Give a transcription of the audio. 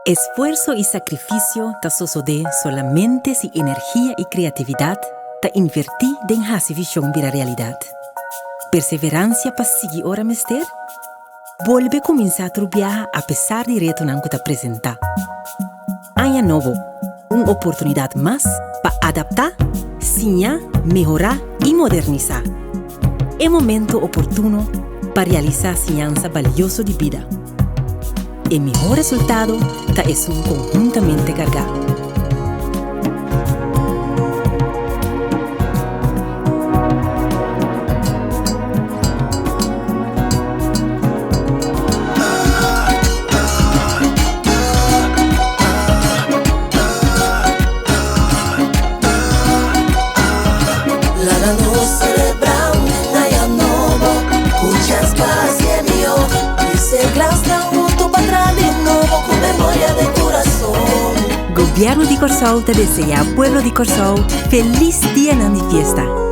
Esfuerso i sakrifisio ta sosodé solamente si energia i kreatividat ta invertí den hasi vishon bira realidat. Perseveransia pa sigui ora mester? Bolbe kuminsá tur biaha apesar di retonan ku ta presentá. Aña nobo, un oportunidat mas pa adaptá, siña, mehorá i modernisá. E momento oportuno pa realisá siñansa balioso di bida. E mihó resultado ta esun konhuntamente kargá. Laga nos selebrá un aña nobo ku chèns pa hasié mihó. Trese glasnan huntu pa traha di nobo ku memoria den kurason. Gobièrnu di Kòrsou ta deseá pueblo di Kòrsou felis dianan di fiesta.